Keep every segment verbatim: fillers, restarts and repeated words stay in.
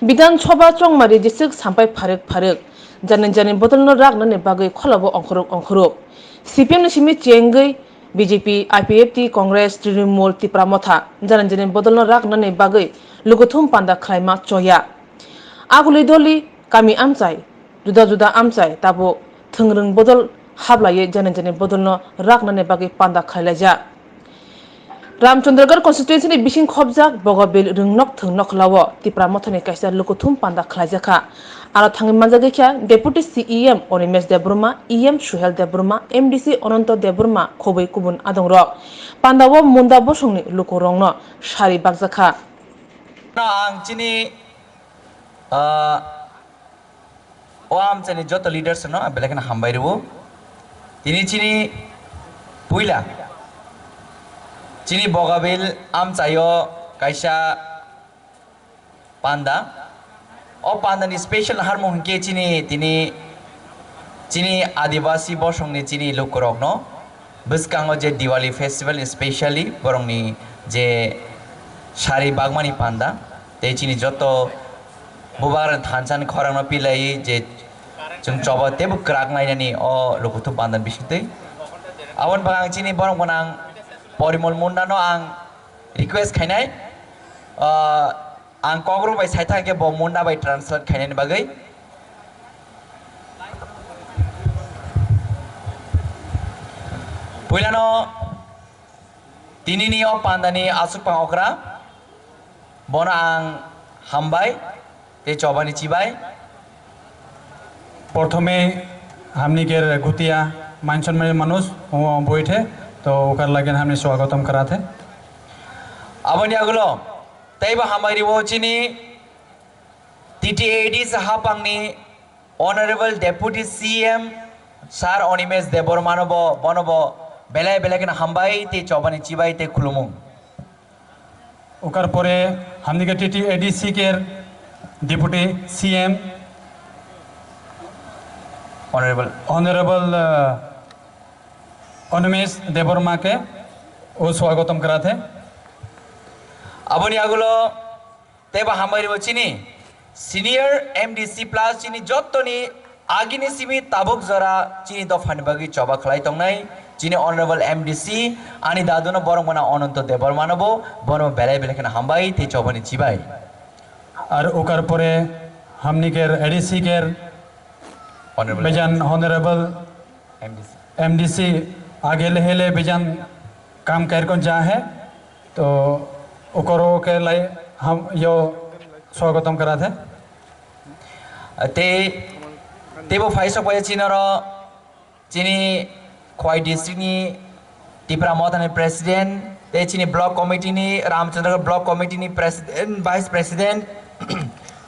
Bidhan Sabha chongmari jeswk sampai pharwk pharwk, jani jani bodolno raknani bagwi kholabo ongkhorok ongkhorok. C P M ni simi chengwi B J P, I P F T, Congress, Trinamool, Tipra Motha jani jani bodolno raknani bagwi lukuthum panda khlaima choya. Aguli doli kami amchai, juda juda amchai tabuk thwngrwng bodol hablaiwi jani jani bodolno raknani bagwi panda khlailaijak. Ramchandragarh constituency ni bising khobjak Bogabil Rwngnok Thwngnok Khlao Tipra Mothani kaisa lukuthum panda khlaijakha. Aro thangwi manjagwi kha Deputy C E M Animesh Debbarma, E M Suhel Debbarma, M D C Ananto Debbarma khobwi kubun adongrok. Pandao Munda bosongni lukurokno sari bakjakha. No, ang chini, ah, o amchaini joto leaders no ang belai kheno hambai rwo. Tini chini puila chini Bogabil amchaio kaisa panda. O pandani special harmung hinkhe chini tini chini Adibasi bosongni chini lukurokno bwskango je Diwali festival, specially borokni je sari bagmani panda, tei chini joto bubagra thansa ni khorang no pilai je chwng choba teibo kwrak nainani o lukuthum panda bisingtwi. Aboni bagwi ang chini borok gwnang Porimol Munda no ang request khainai, ah, ang kokrok bai sai thangkhe bo Munda bai translate khainani bagwi. Puilano tinini o pandani aswk pang okra, bono ang hambai tei chobani chibai. প্রথমে हमनी के गुतिया मान सम्मानित মানুষ ও বইঠে, তো ওকার লাগেন हमनी স্বাগতম করাতে। Aboni agulo teibo hambai riwo chini T T A D C hapangni Honorable Deputy C M Sir Animesh Debbarmano bo, bono bo belai belai kheno hambai tei chobani chibai tei khulumung. ওকার পরে हमनी के T T A D C के Deputy C M Honorable Honorable, uh, Animesh Debbarma के वो स्वागतम कराते। Aboni agulo teibo hambai ribo chini senior M D C plus chini jottoni agini simi tabuk jora chini dophani bagwi choba khlai tongnai chini Honorable M D C ani daduno borok mano Ananto Debbarmano bo bono belai belai kheno hambai tei chobani chibai. আর ওকার পরে हमनी के A D C के Honorable Bejan Honorable M D C। M D C आगे ले hele bejan काम कर कौन जा है, तो ओकरो के लिए हम यो स्वागतम कराते। Tei, teibo phai sok pai chini oro chini Khowai district ni Tipra Motha ni president, tei chini block committee ni, Ramchandragarh block committee ni president, vice president,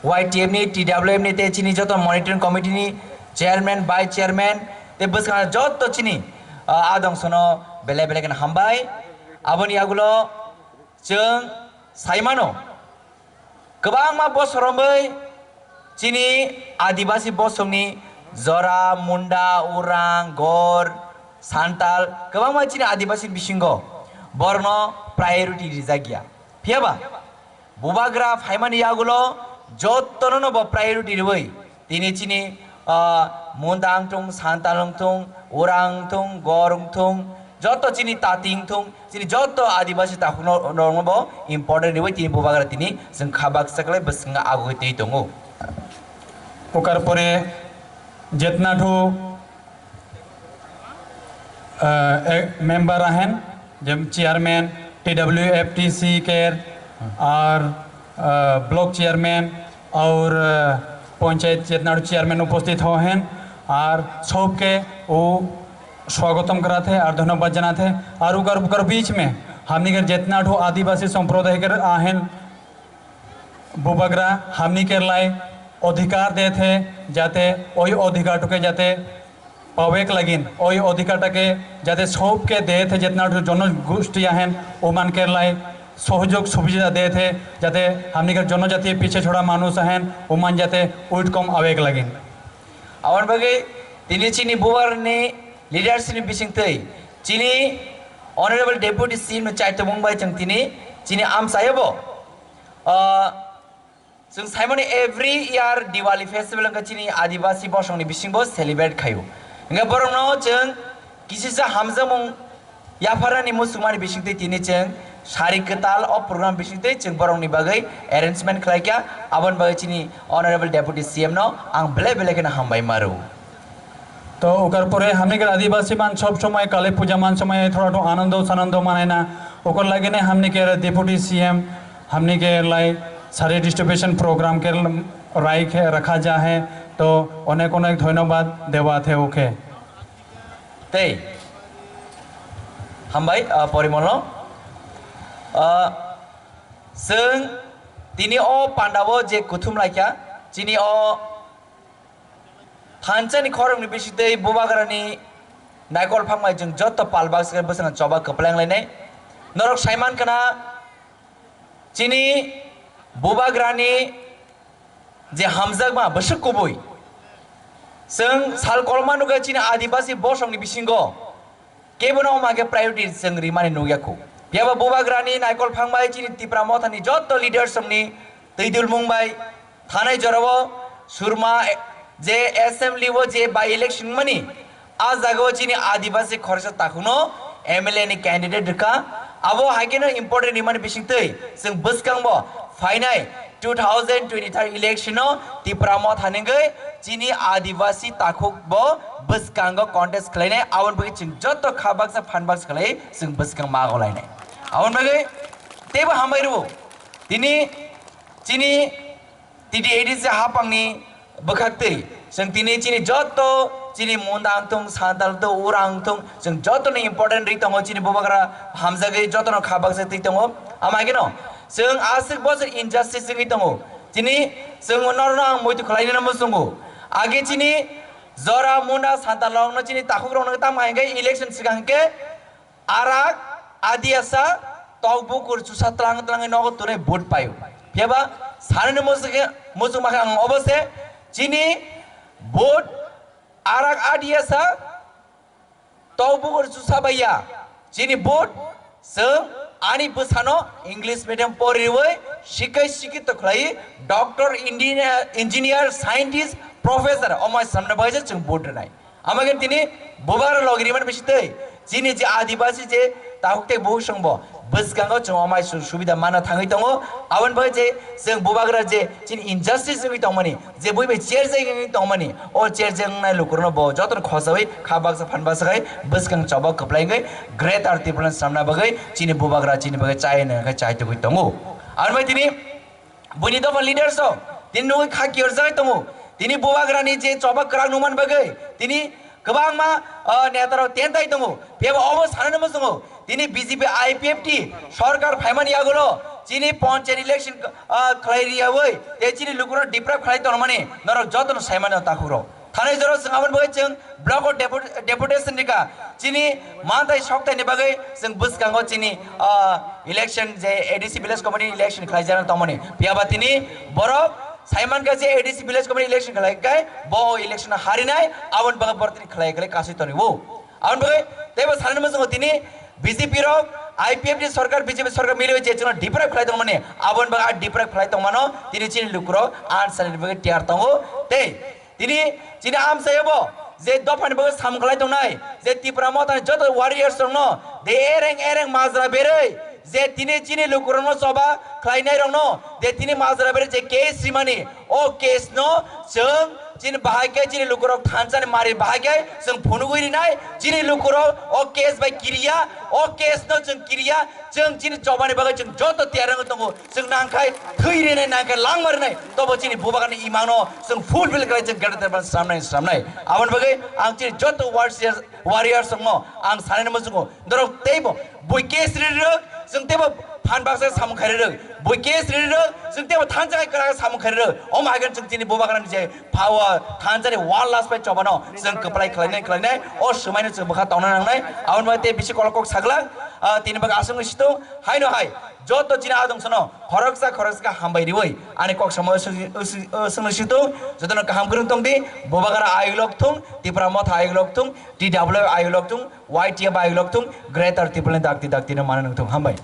Y T F ni, T W F ni, tei chini joto monitoring committee ni chairman, vice chairman, tei bwskango joto chini, ah, adong sono belai belai kheno hambai. Aboni yagulo chwng saimano, kwbangma bosor romwi chini Adibasi bosongni Jora, Munda, Urang, Gor, Santal, kwbangma chini Adibasi bisingo borokno priority rijak ya. Phiya ba? Bubagra phaimani yagulo jotono no bo priority riwi tini chini, ah, Munda wngthung, Santal wngthung, Urang wngthung, Gor wngthung, joto chini Tati wngthung, chini joto Adibasi takhukno, no, no bo important riwi tini Bubagra tini chwng kha baksa khlai bwskango agugwi twi tongo. ओकर परे जितना ठो, अ, ए, मेंबर आहन, जब chairman, T W F T C के, और, अ, block chairman और, अ, पंचायत जितना ठो चेयरमैन उपस्थित हो हैं, और सबके वो स्वागतम कराते और धन्यवाद जनाते। और उकर, उकर बीच में हमनी के जितना ठो आदिवासी संप्रदाय के आहन, बुबगरा हमनी के लाई अधिकार देते, जाते ओई अधिकार टुके जाते पावेक लागिन, ओई अधिकार टके जाते सबके देते, जितना ठो जनगोष्ठी आहन ओमान के लाई सहयोग सुविधा देते, जाते हमनी के जनजातीय पीछे छोड़ा मानुष आहन ओमान जाते उठकम आवेक लागिन। Aboni bagwi tini chini Bubagrani leadership ni bisingtwi chini Honorable Deputy C M ni chaitomung bai chwng tini chini amchaio bo, ah, Chwng saimani every year Diwali festival wngkha chini Adibasi bosongni bisingo celebrate khaio. Hingkhe borokno chwng kisisa hamjakmung yapharnani muchungmani bisingtwi tini chwng sari kwtal o program bisingtwi chwng borokni bagwi arrangement khlaikha. Aboni bagwi chini Honorable Deputy C M no ang belai belai kheno hambai maro. तो ओकर परे हमनी के आदिवासी मन सब समय काली पूजा मन समय थोड़ा तो आनंदो सानंदो मनाइना। ओकर लागे ने हमनी के डिप्टी सीएम हमनी के लाई सारे डिस्ट्रीब्यूशन प्रोग्राम के राइख रखा जा है। तो अनेक अनेक धन्यवाद देवा थे okay. Tei hambai, ah, porimolno, ah, chwng tini o pandao je kuthum laikha, chini o thansa ni khorokni bisingtwi bubagrani naikol phangbai chwng joto pal baksa bwskango choba kwpleng lainai. Norok saiman khna chini bubagrani je hamjakma bwswk kubui. Chwng sal kolma nukha chini Adibasi bosongni bisingo kebono omo khe priority chwng rimani nukya khu. Phiyaba bubagrani naikol phangbai chini Tipra mothani joto leaders rokni twi dulmung bai thanai jorao Surma je assembly o je by election mani a jagao chini Adibasi khoroksa takhukno M L A ni candidate rwkha. Abo hai kheno important rimani bisingtwi chwng bwskango phainai two thousand twenty-three election o Tipra motha ningwi chini Adibasi takhuk bo bwskango contest khlainai, aboni bagwi chwng joto kha baksa phan baksa khlai chwng bwskang mago lainai. Aboni bagwi teibo hambai rwo tini chini T T A D C hapangni bwkhaktwi chwng tini chini joto chini Munda wngthung, Santal wngthung, Ura wngthung, chwng jotono important ri tongo, chini bubagra hamjagwi jotono kha baksa twi tongo. Ama haikhe no chwng aswk bosor injustice wngwi tongo. Chini chwng norno ang muitu khlainani muchungo. Age chini jora Munda Santal rokno chini takhukrokno tamo hinkhe election swkang hinkhe Arak, Adiasa, Tokbukur chusa tlang tlangwi nogo twnwi vote paio. Phiyaba sanani muchungkhe, muchungma khe ang obo se chini vote Arak, Adiasa, Tokbukur chusa baiya. Chini vote chwng ani bwsano English medium poriwi sikai sikito khlai doctor, engineer, engineer, scientist, professor omai samna bai chwng vote rwnai. Ama khe tini bubagra logi rimani bisingtwi chini je Adibasi je takhuk tei bukhuk songbo bwskango chwng omai su-, subida mana thangwi tongo. Aboni bagwi je chwng bubagra je chini injustice wngwi tongmani, je bui bai cherjak wngwi tongmani, o cherjak wngnai lukurokno bo jotono khosawi kha baksa phan baksa khai bwskang choba kwplai wngwi Greater Tipraland swnamna bagwi chini bubagra chini bagwi chai nang khai chai tugwi tongo. Aboni bagwi tini Buini dopha leaders rok tini nugwi kha kiyorjagwi tongo. Tini bubagrani je choba kwrak nukmani bagwi tini kwbangma, ah, netarok tentai tongo. Phiyaba obo sanani muchungo tini B J P I P F T sorkar phaimani yagulo chini panchayat election, ah, khlai riyawi tei chini lukurok deprive khlai tongmani norok jotono saimano takhurok. Thanai jora chwng aboni bagwi chwng block o depu-, deputation rikha. Chini manthai sokthai ni bagwi chwng bwskango chini, ah, election je A D C village committee election khlai jana tongmani. Phiyaba tini borok saimankha je A D C village committee election khlai kai bo election harinai aboni bagwi borok tini khlai khlai kasui tonwi o. Aboni bagwi teibo sanani muchungo tini B J P rok I P F T sorkar B J P sorkar miliwi je chwngno deprive khlai tongmani aboni bagwi a deprive khlai tongmano tini chini lukurok ansani bagwi tiyar tongo tei Tini chini amchaio bo je dophani bagwi samung khlai tongnai, je Tipra Mothani joto warriors rokno de ereng ereng majra berwi, je tini chini lukurokno choba khlainai rokno, de tini majra berwi je case rimani, o case no chwng chini bahai khe chini lukurok thansani mari bahai khe chwng phunugwi rinai, chini lukurok o case bai kiriya, o case no chwng kiriya, chwng chini chobani bagwi chwng joto tiyar wngwi tongo. Chwng nangkhai thwi rinai, nangkhai langma rinai, tobo chini bubagrani imangno chwng fulfill khlai chwng greater than sramnai, sramnai. Aboni bagwi ang chini joto warriors, warriors rokno ang sanani muchungo, norok teibo bui case ri rwk, chwng teibo phan baksa samung khai rwk, bui case ri rwk, chwng teibo thansa khai kwrak samung khai rwk. Omo hai khe chwng chini bubagrani je power, thansa ni one last pai chobano chwng kwplai khlainai, khlainai, o swmaino chwng bwkha tongna nangnai. Aboni bagwi tei bisi kolok kok saglak, ah, tini bagwi aswk no situng, haino hai. Joto chini adong sono khoroksa khoroksa khe hambai riwi ani kok samo swng-, swng-, swngno situng, jotono kaham kwrwng tongdi, bubagra ayuk lok thung, Tipra Motha ayuk lok thung, T W ayuk lok thung, Y T F ayuk lok thung, Greater Tipraland dakti dakti no mana nung thung. Hambai.